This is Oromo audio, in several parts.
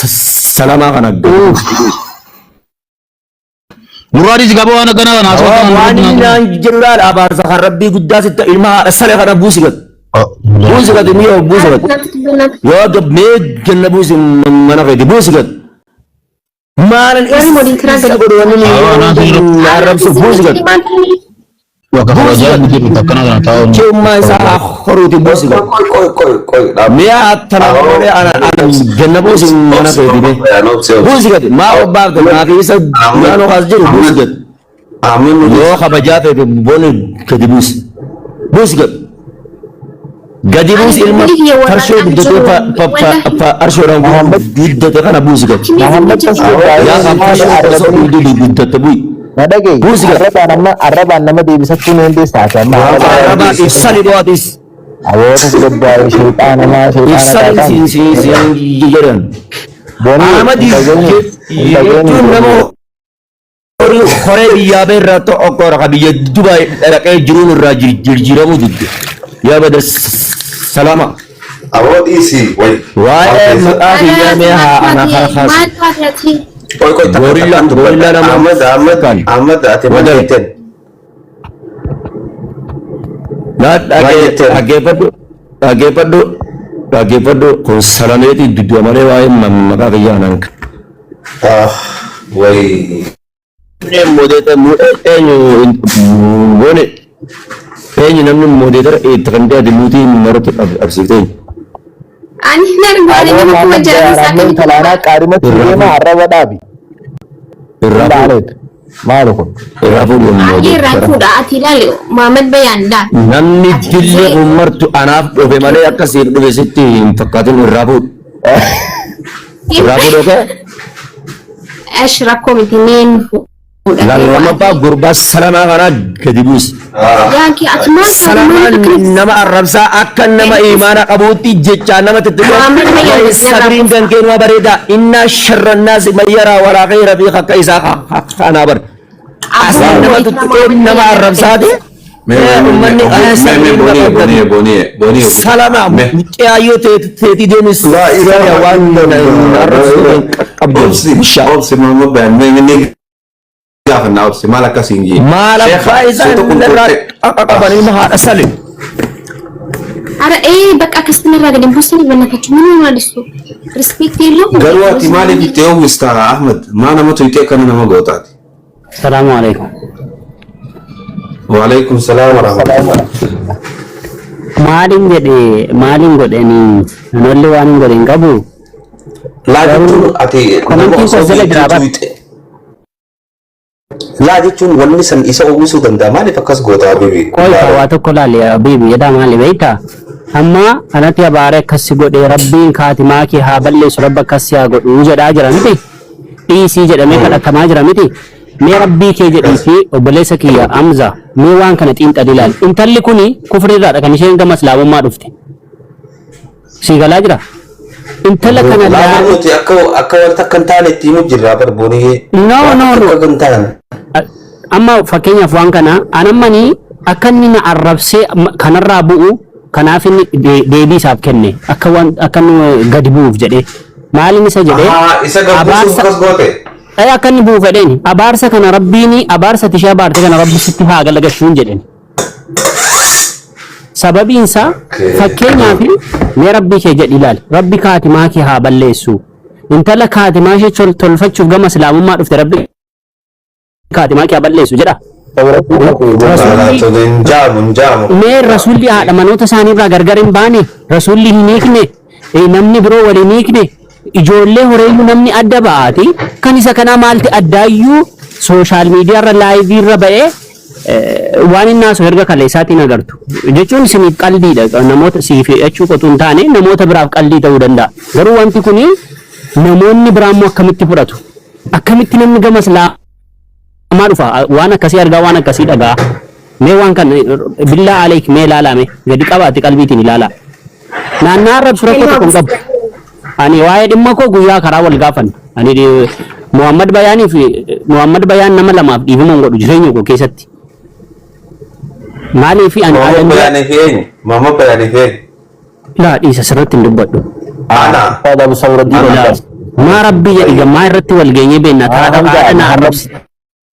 Salamaa kana gadi. Nurraa dhiisi gabaa waan akkanaa kana haasawaa kana Waan inni naan jedhudhaan abaarsa kan rabbii guddaa sitta ilma haadha sale kana buusi gad. Buusi gad mi'a buusi gad. Yoo gad mee ganna buusi mana keeti buusi gad. Maalan isa godhu wanni inni arrabsu buusi gad. Bakka kabajaa inni jiru akkana kana taa'u. Keummaa isaa haa horuuti buusi gad. Qoy qoy qoy qoy dhaab. Mi'a attana malee ana ana ganna buusi mana keeti mee. Buusi gad maa obbaafte maafi isa duraanoo kaas jiru buusi gad. Amin. Yoo kabajaa feete booni gadi buusi. Buusi gad. Gadi buusi ilma farshoo guddatee arshoodhaan guddate kana buusi gad. Muhammad Yaa kan farshoo osoo dhugdee guddatte bu'i. Na dhagaye. Buusi gad. Arrabaan amma arrabaan nama deebisachuu ni dandeessa ati amma arrabaan. Arrabaa ibsani du'aatis. Awoota si gabbaare shayxaana maa shayxaana Ibsani taataan. siin siin siin jedhan. Boonii Ahmad hin dhageenye hin dhageenye jechuun nama horii horee biyyaa bee irraa tokko ka biyya Dubaay dhaqee jiruun irraa jijjiiramuu didde. Yaa bada salaama. Aboo dhiisi way. Waa'ee maqaa kiyyaa mee haa ana kaasu. Qoy qoy takka Gorilla takkaan dubbadha. gorilla nama Ahmad Ahmad kan. Ahmad ati maal Wadal. jetteen? Naa Maal jetteen? dhaggeeffadhu dhaggeeffadhu dhaggeeffadhu kun salameeti duddu'a malee waa'ee maqaa kiyyaa anaan Ah way. Modeeta eenyu goone eenyu namni modeetara itti kan dhiyaate nuti maratti absiifte eenyu. Ani hin argu ani Aboo nama kuma Muhammad jedhan Bayaan isaa amma intala anaa qaarimatti Irraa deema fuudhu. arraba dhaabi. Irraa Billaa fuudhu. aleek. Maali kun? Irraa fuudhu Baay'ee irraa modeetara. fuudha ati ilaali Muhammad Bayaan laa. Namni Ati dilli isee kun martu anaaf dhufe malee akka siif dhufe sitti hin fakkaatin irraa fuudhu. Irraa fuudhu okee? Ash rakkoo miti neen fuudha. Lammaffaa gurbaa salamaa kanaa gadi buusi. Yaa kee ati maal taate maal Salamaan akkana nama arrabsaa akka nama imaana qabuutti jechaa nama Muhammad Bayaan xixiqqoo sabriin kan keenyaa bareedaa innaa sharrannaas mayyaraa walaa khayra fi akka isaa kanaa bar. Asii nama xixiqqoo nama arrabsaati. Uummanni sabriin Bonii bonii bonii bonii. Salama mucaayyoo teetii deemis Laa ilaaha waan illallah. arrabsuu qabdu. Obsi obsi Muhammad Bayaan mee mee gaafannaa obsi maal akkasiin jee. Maal abbaa isaa irraa qaban ilma haadha sale. Ara ee bakka akkasitti irraa gadi hin buusanii bannatachuu mana maalisu respect የለውም። Garuu ati maaliif itti oomishta Ahmad? Maa nama tuyxee akkana nama gootaati? Salaamu alaikum. Waalaikum salaam wa rahmatullah. Maalin jedhe maalin godhanii nolli waan hin godhin qabu. Laa jechuun ati nama Komentiin osoo koo jala beektuu jira bar. tuyxe. Laa jechuun wanni san isa uwwisuu danda'a. Maaliif akkas goota habibi? Qoy ka waa tokko laali habibi jedhaa maali beektaa? Amma anatti abaaree akkas si godhee rabbiin kaatimaa kee haa balleessu rabbi akkas si haa godhu jedhaa jira miti. Dhiisii jedhamee kadhatamaa jira miti. Mee rabbii kee jedhii fi obboleessa kiyya Amza mee waan kana xiinxali ilaali. Intalli kuni kufriirraadha kan isheen gama islaamummaa dhufte. Sii galaa jira. Intala kana Laa laa nuti akka akka wanta akka hin taane itti himu jirra bar boniyee. No, no, no. Akka hin taane. Amma fakkeenyaaf waan kana anammanii akka inni na arrabsee kanarraa bu'u kanaaf inni deebii isaaf kenne akka waan akka inni gadi bu'uuf jedhee maalin isa jedhee Ahaa isa gabbuusuuf abaarsa akkas goote. ee akka inni bu'u fedheen abaarsa kana rabbiin abaarsa tishee abaarte kana rabbi sitti haa galagashuun jedheen. Sababiin isaa fakkeenyaaf mee rabbii kee jedhi ilaali rabbi kaatimaa kee haa balleessu intala kaatimaa ishee tolfachuuf gama islaamummaa dhufte rabbi kaatimaa kee haa balleessu jedha. Rasuulli Hin jaamu hin jaamu. mee rasuulli haadha manoota isaanii irraa gargar hin baane rasuulli hin hiikne namni biroo wal hin hiikne ijoollee horeeyyuu namni adda ba'aati kan isa kanaa maalti addaayyuu social media irra live irra ba'ee waan inni haasa'u erga kaleessaatiin agartu jechuun isiniif qalbiidha namoota siif jechuu qotu hin taane namoota biraaf qalbii ta'uu danda'a garuu wanti kuni namoonni biraa immoo akkamitti fudhatu akkamitti namni gama islaamaa dhufa waan akkasii argaa waan akkasii dhagaa mee waan kan billaa aleek mee ilaalame gadi qabaati qalbiitiin ilaalaa naannaa arrabsu rakkoo tokko hin qabu ani waa'ee dhimma koo guyyaa karaa wal gaafanna ani Muhammad Bayaanii fi Muhammad Bayaan nama lamaaf dhiifama hin godhu jireenya koo keessatti maaliif ani Muhammad alangaa Bayaanii fi eenyu? Muhammad Bayaanii fi eenyu? Laa dhiisa sirratti hin dubbadhu. Ana. Ustaad Abu Sawraddiin Laa Abbas. Maa rabbii jedhi gammaa irratti wal geenyee beekna haadha haadha na arrabsitee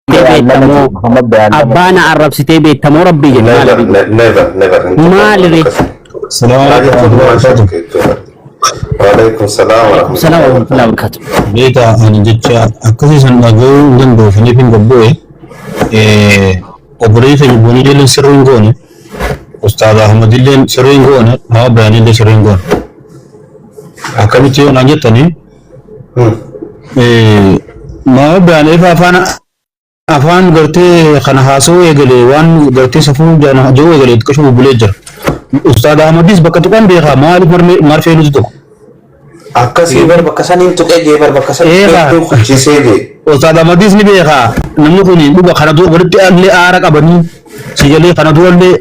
beektamoo Muhammad Bayaan lama. abbaa na arrabsitee beektamoo rabbii jedhi maal Never, rabbii never, never. Maal ree? Salaamu alaikum warahmatullahi wabarakatuh. Waalaikum salaam wa rahmatullahi Salaam wa rahmatullahi wa barakatuh. Beekaa ani jecha akkasii san dhaga'uu hin danda'u saniif hin gabbu'e. Obboleessa Boonii illee sirrii hin goone. Ustaaz Ahmad illee sirrii hin goone. Haa Bayaan illee sirrii hin goone. Akkamitti yoo naan jettanii maa Bayaan ifa afaan afaan gartee kana haasawuu eegale waan gartee safuu jiru eegale xiqqashu bubbulee jira. Ustaaz Ahmadis bakka tuqan beekaa maaliif marfee nuti tokko. Akkasii bar bakka saniin tuqee jee bar bakka saniin Eegaa. tuqee kuchisee jee. Ustaaz Ahmadis ni beekaa namni kun dhuga kana dura walitti illee aara qabanii sigalee kana dura illee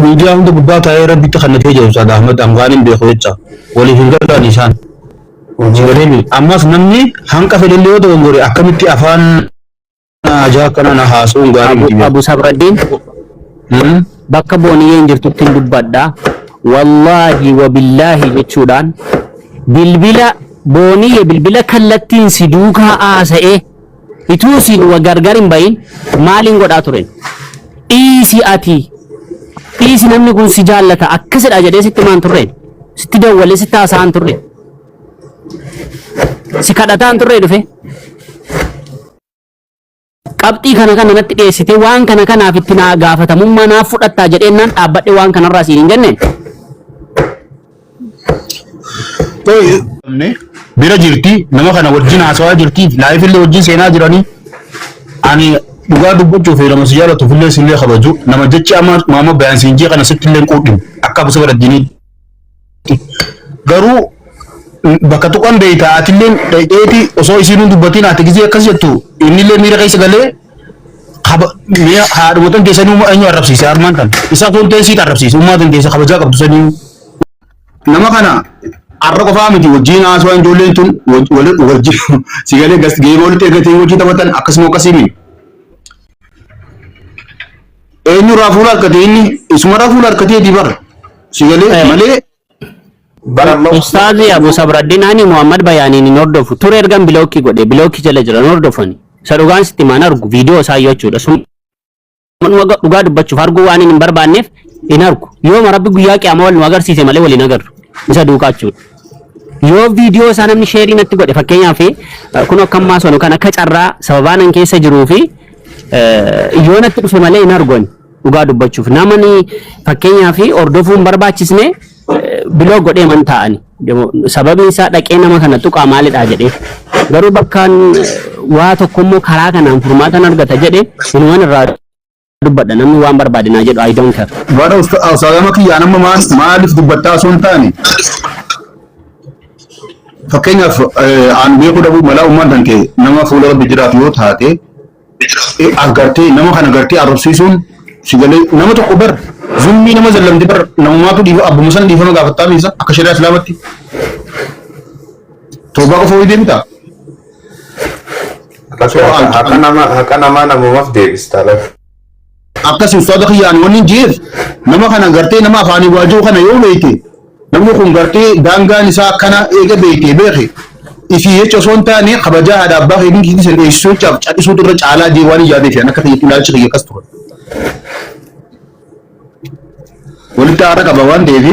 miidiyaa hunda gubbaa taa'ee rabbitti kannatee jira Ustaaz Ahmad hangaan hin beeku jecha waliif hin galan isaan. Sigalee mi ammas namni hanqa fedhellee yoo dogongore akkamitti afaan ajaa akkana na haasa'uun gaarii miti beeku. Abu Sabraddiin bakka booniyyeen jirtutti hin dubbadha. Wallaahi wabillaahi jechuudhaan bilbila booniyye bilbila kallattiin si duukaa haasa'ee ituu siin wa gargar hin bahin maaliin godhaa turen? Dhiisi ati dhiisi namni kun si jaallata akkasidha jedhee sitti maan turreen? Sitti dawwalee sitti haasa'aan turre? Si kadhataan turre dhufe? Qabxii kana kana natti dhiyeessite waan kana kanaaf itti naa gaafatamummaa naaf fudhattaa jedheen naan dhaabbadhe waan kanarraa siin hin jenneen. Bira jirti nama kana wajjin haasawaa jirti live illee wajjin seenaa jiranii ani dhugaa dubbachuuf nama si jaallatuuf illee sillee kabaju nama jechi amma maama bayaan siin jee kana sitti illee hin quudhinu akka abu sabara diiniitti garuu bakka tuqan beeyta atillee dhayxeeti osoo isiin hin dubbatiin ati gizee akkas jettu innillee miira keessa galee mi'a haadhuma tan keessanii eenyu arrabsiise armaan tan isa osoo hin ta'in siit arrabsiise ummaa tan keessa kabajaa qabdu sanii nama kana har'a qofaa miti wajjin haasawaa ijoolleen tun wajjin sigalee gas geema walitti eeggatee wajjin taphatan akkasuma akkasii miti. Eenyurraa fuula harkatee inni isumarraa fuula harkatee di bara sigalee malee Bara amma Ustaazi Abu Sabraddiin ani Muhammad Bayaaniin hin hordofu ture ergan block godhe block jala jiran hordofani. Isa dhugaan sitti maan argu viidiyoo isaa jechuudha. Sun dhugaa dubbachuuf arguu waan hin barbaanneef hin argu. Yooma rabbi guyyaa qiyaamaa wal nu agarsiise malee wal hin agarru. Isa duukaa jechuudha. Yoo viidiyoo isaa namni share natti godhe fakkeenyaaf kun akka ammaa sonu kan akka carraa sababaa nan keessa jiruu fi yoo natti dhufe malee hin argu ani dhugaa dubbachuuf. Namni fakkeenyaaf hordofuu hin barbaachisne block godhee man taa'ani. Sababiin isaa dhaqee nama kana tuqaa maalidha jedhee. Garuu bakkaan waa tokko immoo karaa kanaan furmaatan argata jedhee inuman irraa dubbadha namni waan barbaade naa jedhu I don't care. Bara ustaazama kiyyaan amma maaliif dubbattaa osoo hin taane fakkeenyaaf aan beekuu dhabuu malaa ummaan tan kee nama fuula rabbi jiraatu yoo taate agartee nama kana gartee arrabsiisuun si galee nama tokko bar zummii nama zallamte bar namumaatu dhiifa abbuma sana dhiifama gaafattaa miisa akka shari'aa islaamatti toobaa qofa wayii deemtaa. Haqa namaa namumaaf deebista lafa. Akkasi ustaaza kiyyaan wanni hin jeef nama kana gartee nama afaanii waajjiruu kana yoo beekte namni kun gartee daangaan isaa akkana eega beekte beeke ifii jecha osoo hin taane kabajaa haadha abbaa keetiin kiitii san eegsisuu jechaaf cal'isuutu irra caalaa jee waan ijaateef akka ta'etti ilaalchi kiyya akkas ture. Walitti aara qaba waan ta'eef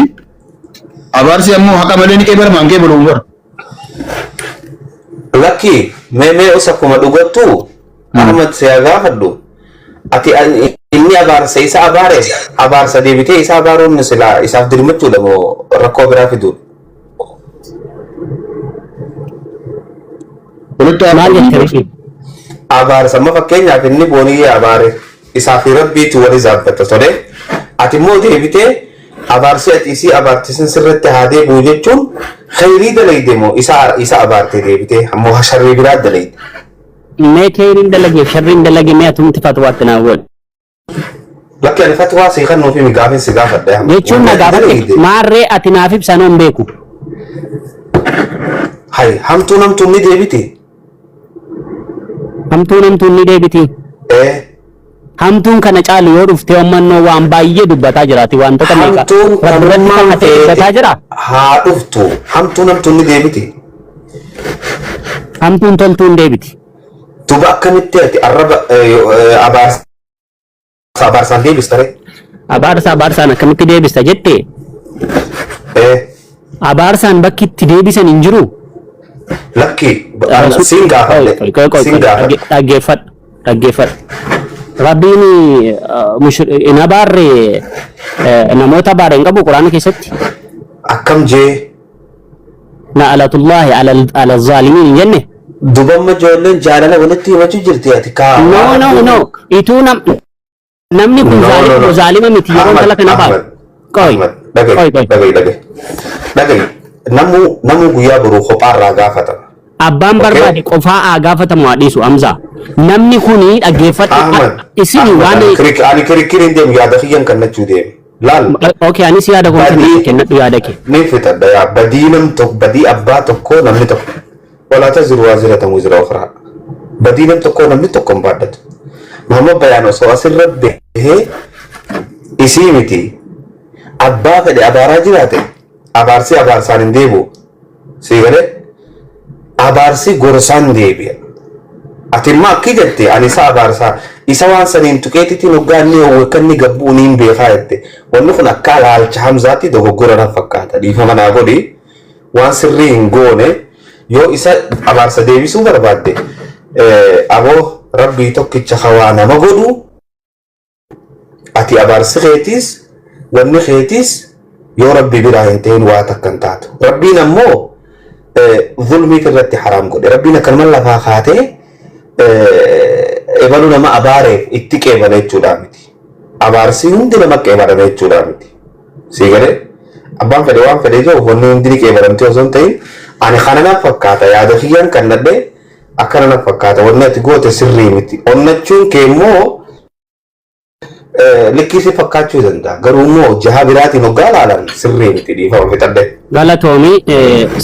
abaarsi ammoo haqa malee ni qeebalama hin qeebalu bara. Lakki mee mee os akkuma dhugattu Ahmad si haa gaafadhu. Ati inni abaarsa isa abaare abaarsa deebitee isa abaaruun silaa isaaf dirmachuudha moo rakkoo biraa fiduudha? Walitti aara Maal qaba. jette Rishi? Abaarsa amma fakkeenyaaf inni booniyyee abaare isaa fi rabbiitu wali zaabbata tole. Ati immoo deebitee abaarsi ati isii abaartisin sirratti haa deebi'u jechuun khayrii dalayde moo isa isa abaarte deebitee ammoo sharrii biraa dalayde. Mee keeriin dalageef sharriin dalage mee atumti fatwaatti naa godhi. Lakki ani fatwaa sii kan nuufi gaafin si gaafadha. Jechuun na Wanni ati gaafadhe dalayde maarree ati naaf ibsa hin beeku. Hay hamtuun hamtuun ni deebiti. Hamtuun hamtuun ni deebiti. Ee Hamtuun kana caalu yoo dhufte ummannoo waan baay'ee dubbataa jiraati wantoota meeqa. Hamtuun Rabbi irratti kanummaan kakatee dubbataa feete jira. haa dhuftu hamtuun hamtuun ni deebiti. Hamtuun toltuun deebiti. Duuba akkamitti ati arraba abaarsa abaarsaan deebista ree? Abaarsa abaarsaan akkamitti deebista jette? Abaarsaan bakki itti deebisan hin jiru. Lakki siin gaafadhe. Siin gaafadhe. Dhaggeeffadhu. Dhaggeeffadhu. Rabbiin hin abaarre, namoota abaare hin qabu Quraana keessatti. Akkam jee? Na'alatullahi ala zaalimiin hin jenne. Dubamma ijoolleen jaalala walitti himachuu jirti ati kaa. No, no, no. Ituu namni kun No, no, no. zaalima miti yeroo Ahmad, intala kana Ahmad, abaaru. Qoy. Ahmad, dhaga'i, Qoy, qoy. dhaga'i, dhaga'i. Dhaga'i. Namuu guyyaa boruu kophaarraa gaafatama. Abbaan Okay. barbaade qofaa haa gaafatamu haa dhiisu Hamza. Namni kuni dhaggeeffadhu Ahmad, isin Ahmad, waan ani kirikiriin deemu yaada kiyyan kannachuu deemu. Laal. Okay, anis yaada koo Badii kennadhu yaada kee. ni fixadha yaa badii nam tokko badii abbaa tokkoo namni tokko walaa taziru waaziratan wizra ukhraa badii nam tokkoo namni tokko hin baadhatu. Muhammad Bayaan osoo asirra bahee isii miti abbaa fedhe abaaraa jiraate abaarsi abaarsaan hin deebi'u. Sii galee abaarsi gorsaan deebi'a. Ati immoo akki jette ani isa abaarsaa isa waan saniin tuqeetitiin hoggaa inni hawwe akka inni gabbuu niin beekaa jette. Wanni kun akka ilaalcha Hamzaatti dogoggora na fakkaata. Dhiifama naa godhi waan sirrii hin goone yoo isa abaarsa deebisuu barbaadde aboo rabbii tokkicha hawaa nama godhu ati abaarsi keetiis wanni keetiis yoo rabbii biraa hin ta'in waa takka hin taatu. Rabbiin ammoo zulmii irratti haraam godhe. Rabbiin akkanuma lafaa kaatee ebaluu nama abaareef itti qeebala jechuudha miti. Abaarsi hundi nama qeebalame jechuudha miti. Sii galee abbaan fedhe waan fedhe jiru wanni hundi ni qeebalamte osoo hin ta'in ani kana na fakkaata yaada kiyyaan kan nadhee akkana na fakkaata wanni ati goote sirrii miti. Onnachuun kee immoo likkii si fakkaachuu danda'a. Garuu immoo jaha biraatiin hoggaa ilaalan sirrii miti dhiifama fixadhe. Galatoomi,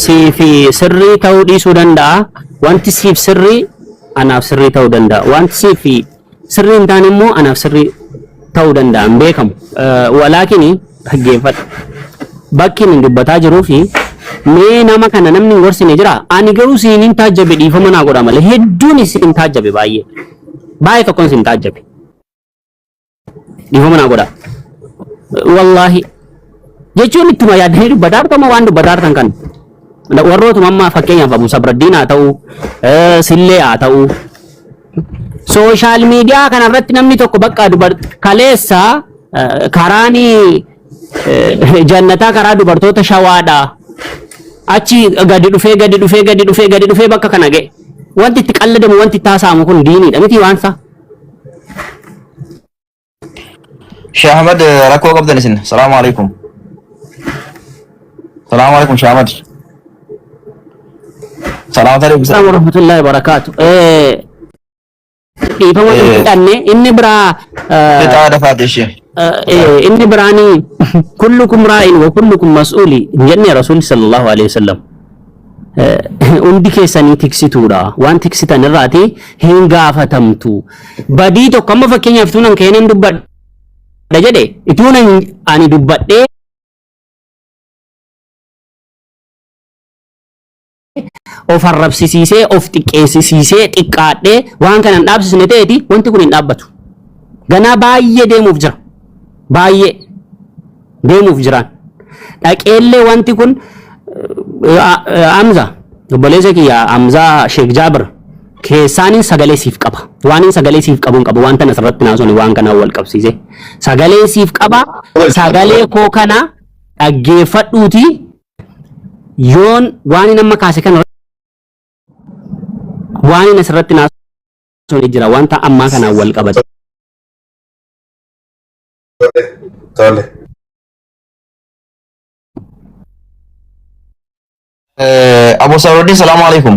siif sirrii ta'uu dhiisuu danda'a. Wanti siif sirrii anaaf sirrii ta'uu danda'a. Wanti siif sirrii hin taane immoo anaaf sirrii ta'uu danda'a. Hin beekamu. Walaakini dhaggeeffadhu. Bakki inni dubbataa jiruu fi mee nama kana namni hin gorsine jira. Ani garuu siin hin taajjabe, dhiifama naa godha malee hedduun isin taajjabe baay'ee. Baay'ee tokkoon isin taajjabe. Dhiifama naa godha. Wallaahi jechuun ittuma yaaddanii dubbataa jirtama waan dubbataa jirtan kan. Warrootuma ammaa fakkeenyaaf Abu Sabraddiin haa ta'u, Sillee haa ta'u. Social media kanarratti namni tokko bakka dubar kaleessa karaan jannataa karaa dubartoota shawaadha. Achi gadi dhufee gadi dhufee gadi dhufee gadi dhufee bakka kana ga'e. Wanti itti qalladamu, wanti itti haasa'amu kun diiniidha miti waan isaa. Sheikh Ahmad, rakkoo qabdan isin. Salaamu alaikum. Salaamu alaikum, Sheikh Ahmad. Salaamata alaikum. Assalamu warahmatullahi wabarakatuh. Dhiifama fudhanne inni biraa Fixaa dafaate ishee. Inni biraanii kullukum raa'in wa kullukum mas'uuli hin jenne Rasuulli sallallahu alaihi wasallam. Hundi keessanii tiksituudha. Waan tiksitan irraati hin gaafatamtu. Badii tokko amma fakkeenyaaf tuunan ka'ee dubbadha jedhe ituunan ani dubbadhee of arrabsisiisee of xiqqeessisiisee xiqqaadhee waan kana hin dhaabsisne ta'eeti wanti kun hin dhaabbatu. Ganaa baay'ee deemuuf jira. Baay'ee deemuuf jiraan. Dhaqeellee wanti kun Amza obboleessa kiyya Amzaa Sheek Jaabir keessaaniin sagalee siif qaba. Waan inni sagalee siif qabu hin qabu waan tana asirratti naasoni waan kanaan wal qabsiise. Sagalee siif qaba. Sagalee koo kana dhaggeeffadhuuti yoon waan inni amma kaase kana waan inni asirratti naasoni jira wanta ammaa kanaan wal qabate. Tole. Abu Sabraddiin, salaamu alaikum.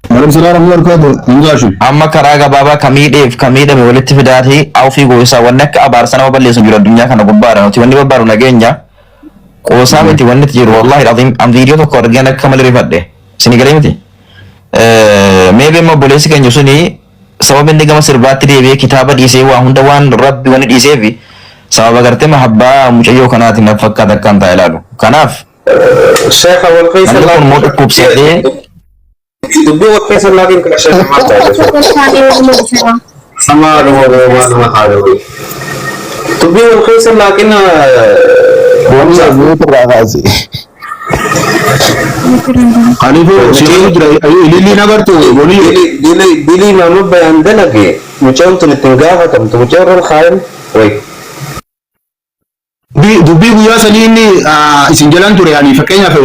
Waalaikum salaam warahmatullahi wabarakatuh. Hamzaa. Amma karaa gabaabaa ka miidheef ka miidhame walitti fidaatii awfii goosaa wanni akka abaarsa nama balleessu jiru addunyaa kana gubbaadha. Nuti wanni barbaadu nageenya. Qoosaa miti wanni itti jiru, wallahi alazim, an viidiyoo tokko argeen akka malee rifadhe. Isin galee miti. Maybe amma obboleessi keenya suni sababa inni gama sirbaatti deebi'ee kitaaba dhiisee waa hunda waan rabbi wanni dhiiseefi sababa gartee mahabbaa mucayyoo kanaatiin na fakkaata akkaan ta'a ilaalu. Kanaaf Sheekha wal keessa namni kun immoo dhukkubsatee Dubbii wal keessa laakiin kana shan maal taate? Sama dhuma dhuma nama haadha. Dubbii wal keessa laakiin Boonii guutuu irraa kaase. Kanaafuu siirra jira ilillii nagartu boonii. Dilii maama bayaan dalage mucaan tun ittiin gaafatamtu mucaan irra kaayan wayi. Dubbii guyyaa sanii inni isin jalan ture ani fakkeenyaaf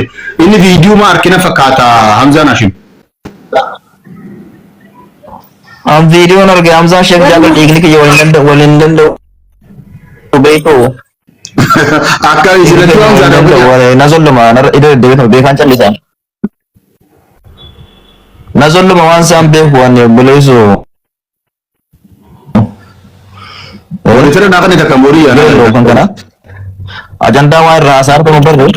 inni viidiyoo ma harkina fakkaata Hamzaan Hashim. An viidiyoon arge Hamzaa Sheekh Jaabir dhiigni kiyya wal hin danda'u wal hin danda'u beeku. Akka isinatti Hamzaan Danda'u na zolluma narra iddoo deddeebitu beekaan callisan. Na zolluma waan isaan beeku waan obboleessu. Wali fira naa kan takka borii yaa. Kan kana. Ajandaa waan irraa haasa'aa argamu barre.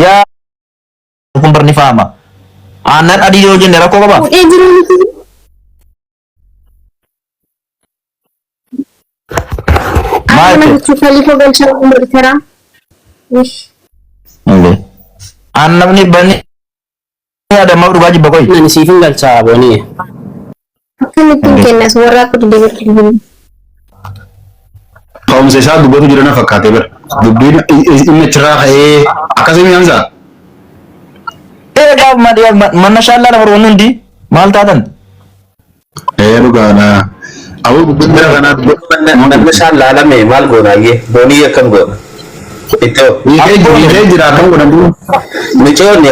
Yaa kun barni faama. Aannan adii yoo jenne rakkoo qabaa? Fuudhee jiru miti. Maal Amma jette? jechuun kaliifoo galchaa moditeraa. Wish. Aannamni banni adamaaf dhugaa jibba qoyi. Ani siif hin galchaa boonii. Akkamittiin kennas warra akka didee Ka'umsa isaa dubbatu jira na fakkaate bira. Dubbiin inni achirraa ka'ee akkasii Hamzaa. Egaa manna shaallaa lafa roonni hundi maal taatan? Ee dhugaadha. Aboo dubbiin bira kanaa Manni isaan laalame maal goonaayyee boonii akkam goona. Ittoo. Hiikee jira akkam godhan duuba. Micoonni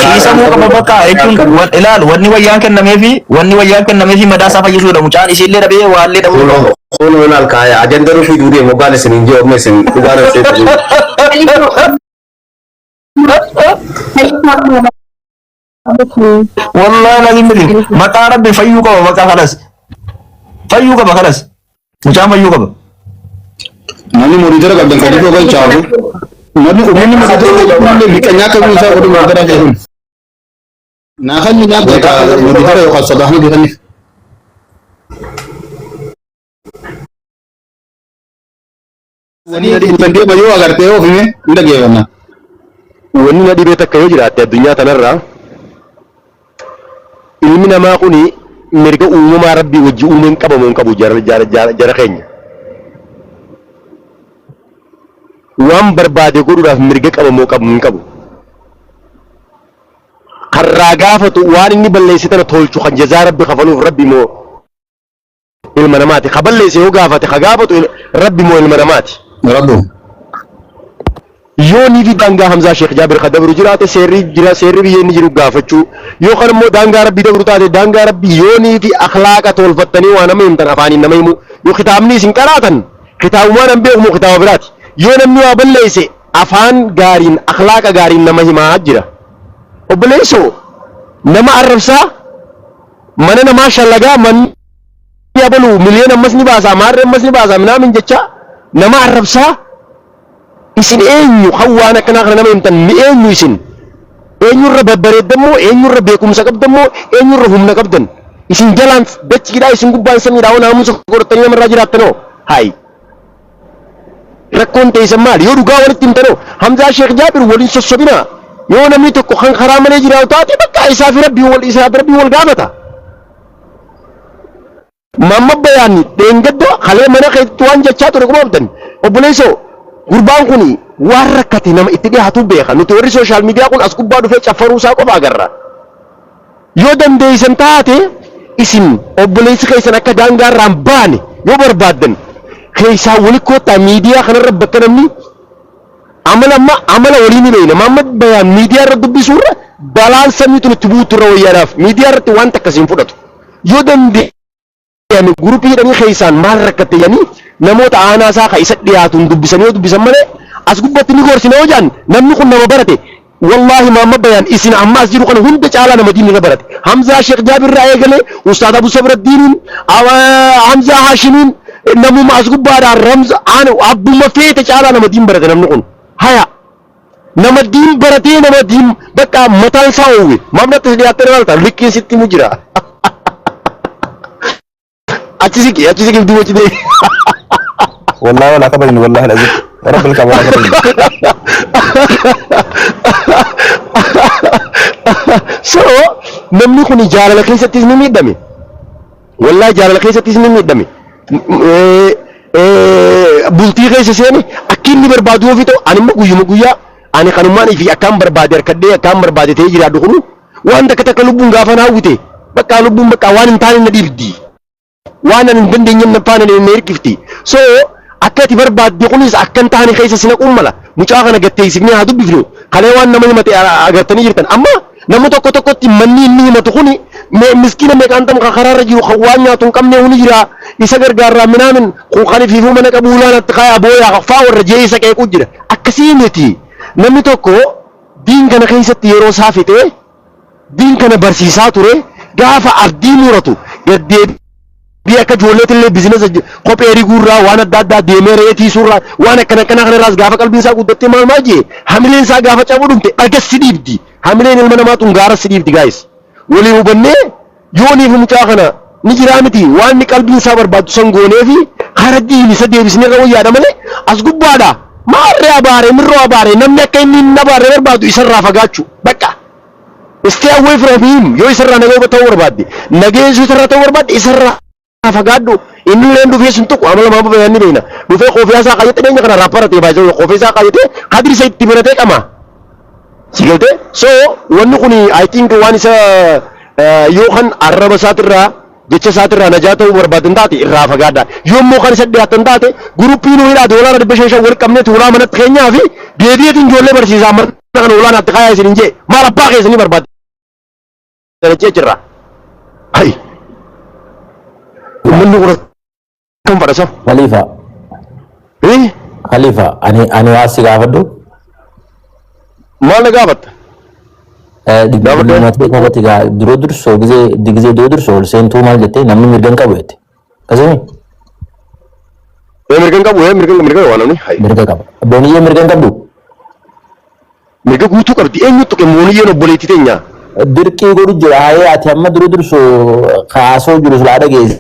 Kiisamuu qaba bakka jechuun ilaalu wanni wayyaan kennameefi wanni wayyaan kennameefi madaa isaa fayyisuudha mucaan isiillee dhabee waallee dhabuu qaba. Kun kun alkaaya ajanda rufi duudee moggaan isin hin jiru amma isin dhugaan isin jiru. Wallahi lazim miti maqaa rabbi fayyuu qaba maqaa kanas fayyuu qaba kanas mucaan fayyuu qaba. Namni monitora qabdan kan dhiboo galchaafu. Namni uummanni monitora qabdan illee miqanyaa akka isaa godhu monitora jedhu. Naa kan ni nyaata monitora yookaan sodaa hundi kan. Wani na deema yoo agartee yoo fime hin dhageeffanna. Wanni na dhibee takka yoo jiraatte addunyaa tanarraa ilmi namaa kuni mirga uumamaa rabbii wajji uumeen qabamu hin qabu jara jara jara jara keenya. Waan barbaade godhuudhaaf mirga qabamoo qabu hin qabu. Karraa gaafatu waan inni balleesse tana tolchu kan jazaa rabbi kafaluuf rabbi moo ilma namaati. Ka balleesse yoo gaafate ka gaafatu rabbi moo ilma namaati. Rabbu. Yoo ni fi daangaa Hamzaa Sheekh Jaabir ka dabru jiraate seerri jira seerri biyya inni jiru gaafachuu yoo kan immoo daangaa rabbii dabru taate daangaa rabbii yoo ni fi akhlaaqa tolfattanii waa nama himtan afaaniin nama himu yoo kitaabni isin qaraatan kitaabumaan an beekumu kitaaba biraati yoo namni waa balleesse afaan gaariin akhlaaqa gaariin nama himaa jira obboleessoo nama arrabsaa mana namaa shallagaa manni abalu miliyoona ammas ni baasaa maarree ammas ni baasaa minaamin jecha nama arrabsaa isin eenyu kan waan akkanaa kana nama himtan mi eenyu isin eenyurra babbareeddammoo eenyurra beekumsa qabdammoo eenyurra humna qabdan isin jalaan dachiidhaa isin gubbaan samiidhaa oo naamusa godhatanii namarraa jiraattanoo hayi rakkoon teessan maali yoo dhugaa walitti himtanoo Hamzaa Sheekh Jaabir waliin sossobinaa yoo namni tokko kan karaa malee jiraatu taate bakka isaa fi rabbii wal isaa fi rabbii wal gaafata. Mamma bayaanni dheengadda kalee mana keetti waan jechaa ture kuma qabdan obboleessoo gurbaan kun waan rakkate nama itti dhiyaatu beeka nuti warri sooshaal miidiyaa kun as gubbaa dhufee caffaruu isaa qofa agarra. Yoo dandeessan taate isin obboleessi keessan akka daangaa irraa hin baane yoo barbaaddan keessaa wali koottaa miidiyaa kanarra bakka namni amala amma amala walii ni beekna mamma bayaan miidiyaa irra dubbisuurra balaan samii tun itti buutu irra wayyaadhaaf miidiyaa irratti waan takka siin fudhatu yoo danda'ame guruppii jedhanii keessaan maal rakkatte jedhanii namoota aanaa isaa ka isa dhiyaatuun dubbisanii yoo dubbisan malee as gubbatti ni gorsina yoo jedhan namni kun nama barate wallaahi maamma bayaan isin amma as jiru kana hunda caalaa nama diinni irra barate Hamzaa Sheekh Jaabir irraa eegalee Ustaad Abu Sabraddiiniin Hamzaa Haashimiin namuma as gubbaadhaan Ramza abbuma feete caalaa nama diin barate namni kun haya nama diin baratee nama diin bakka mataan isaa oowwe maamnatti si dhiyaattee maal ta'a likkiin sitti mu jira achi siqi achi siqi duuba achi deemi. Wallahi walaa kabajnu wallahi alazim. Rabbil kaaba walaa kabajnu. So namni kun jaalala keessattis ni miidhame. Wallahi jaalala keessattis ni miidhame. Bultii keessa seene akki inni barbaadu ofii ta'u, ani immoo guyyuma guyyaa ani kanumaan fi akkaan barbaade harkadhee akkaan barbaade ta'ee jiraadhu kunu waan takka takka lubbuun gaafa na hawwite, bakka lubbuun bakka waan hin taane na dhiibdi. Waan ani hin dandeenye na faana na hirkifti. So akka ati barbaadde kunis akka hin taane keessa si naquun mala. Mucaa kana gatteessifnee haa dubbifnu. Kalee waan nama himate agartanii jirtan. Amma nama tokko tokkotti manni inni himatu kuni miskiina meeqaan tam kan karaarra jiru, kan waan nyaatu hin qabne huni jira. Isa gargaarraa minaamin kun kan ifiifuu mana qabu ulaan atti kaayaa booyaa faa warra jee isa qeequu jira. Akkasii miti. Namni tokko diin kana keessatti yeroo isaa fixee diin kana barsiisaa ture, gaafa abdii muratu gaddeebii akka ijoolleetillee business kophee riguurraa, waan adda addaa deemee re'ee tiisuurraa, waan akkana akkanaa kanarraas gaafa qalbiin isaa guddattee maal maal jee hamileen isaa gaafa cabuu dhumte dhagas si dhiibdi. Hamileen ilma namaa tun gaara si dhiibdi. Guys, walii hubannee yooniif mucaa kana ni jiraa miti, waan inni qalbiin isaa barbaaddu san goonee fi kara diin isa deebisnee irra wayyaadha malee as gubbaadha maarree abaare mirroo abaare namni akka inni hin abaarre barbaadu isarraa fagaachuu bakka. Stay away from him. Yoo isarraa nagaa ta'uu barbaadde, nageessu isarraa ta'uu barbaadde, isarraa fagaadhu. Inni illee dhufee sun tuqu amala maama bayaan ni beekna. Dhufee koofii isaa kaayyatee dhiyeenya kana raapparatee baay'ee koofii isaa kaayyatee kadiri isa itti baratee qama. Si galtee? So wanni kun I think waan isa yoo kan arraba isaatirraa, jecha isaatirraa najaa ta'uu barbaadan taate irraa fagaadha. Yommuu kan isa dhiyaatan taate guruppii nu hidhaa doolaara 500 wal qabnee tuulaa manatti keenyaa fi deebi'eetiin ijoollee barsiisaa mana kana olaanaatti kaayaa isin hin jee maal abbaa keessanii barbaaddan jechee jirra. Hai. Uummanni kun akkam fadhasa? Khalifa, Eh? Khalifa, ani waa si gaafadhu. Maal na gaafatta? Gaafadhu. Dhimma kanatti gaa duroo dursoo gizee duroo dursoo ol seentuu maal jettee, namni mirga hin qabu jette. Akkasumi. Eh, mirga hin qabu, eh, mirga waan namni. Hai. Mirga qaba. Booniyyee mirga hin qabdu. Mirga guutuu qabdi. Eenyu tuqe? Mooniyyeen obboleettii teenya? Dirqii godhu jira. Hayee, ati amma duroo dursoo kaasoo jiru silaa dhageesse.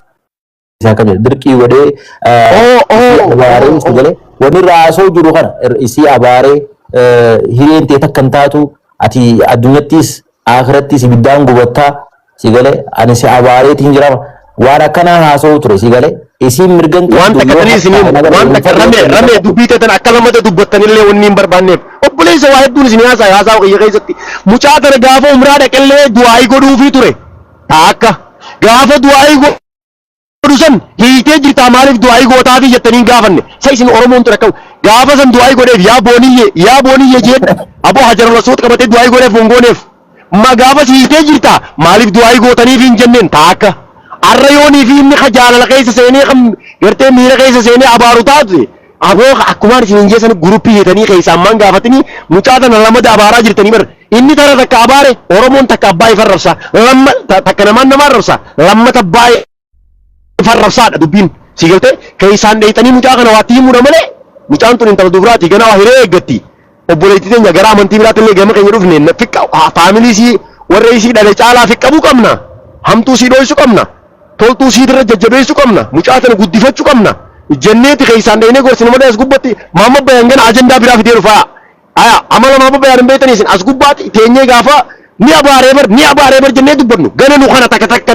Akka jedhu dirqii godhee Oh, abaaree oh, si galee wanni irraa haasoo jiru kana isii abaaree hireen ta'e takka hin taatu, ati addunyattis akhirattis ibiddaan gubattaa, si galee ani si abaareetiin jira, waan akkanaa haasa'u ture, si galee isiin mirga hin Waan qabdu takka yoo tanii isinii akka waan takka rame rame dubbii teetan akka lamata dubbattanillee wanni hin barbaanneef. Obboleessa, waa hedduun isinii haasaa haasaa kiyya keessatti mucaa tana gaafa umraa dhaqellee du'aayii godhuufii ture. Akka gaafa du'aayii godhu san hiitee jirtaa, maaliif du'aayii gootaafi jettanii hin gaafanne. Sa isin Oromoon ture akkam gaafa san du'aayii godheef yaa booniyye, yaa booniyye jeen aboo hajarul aswad qabatee du'aayii godheef hongooneef. Ma gaafa si hiitee jirtaa, maaliif du'aayii gootaniif hin jenneen. Taakka arra yoonii fi inni ka jaalala keessa seenee kan gartee miira keessa seenee abaaru taate, aboo akkumaan isin hin jeessan guruppii hiitanii keessaa ammaan gaafatanii mucaa tana lamada abaaraa jirtanii bar. Inni tara takka abaare, Oromoon takka abbaa ifa rabsa, lamma takka namaan namaan rabsa, lammata abbaa ifa rabsaadha dubbiin. Si galtee? Keessaan dheeyxanii mucaa kana waatti himuudha malee mucaan tun intala dubaraati, ganaa waa hiree eeggatti. Obboleettii teenya gara amantii biraatti illee gama keenya dhufne na fiqqa faamilii isii, warra isii dhale caalaa fiqqabuu qabna. Hamtuu isii dhoysuu qabna, toltuu isii irra jajjabeessuu qabna, mucaa tana guddifachuu qabna jenneeti keessaan dheeynee gorsine malee as gubbatti maamma bayan gana ajandaa biraa fidee dhufaa. Aya, amala maamma bayan hin beektanii isin as gubbaatti teenyee gaafa ni abaaree bar, ni abaaree bar jennee dubbannu gana nu kana takka takka.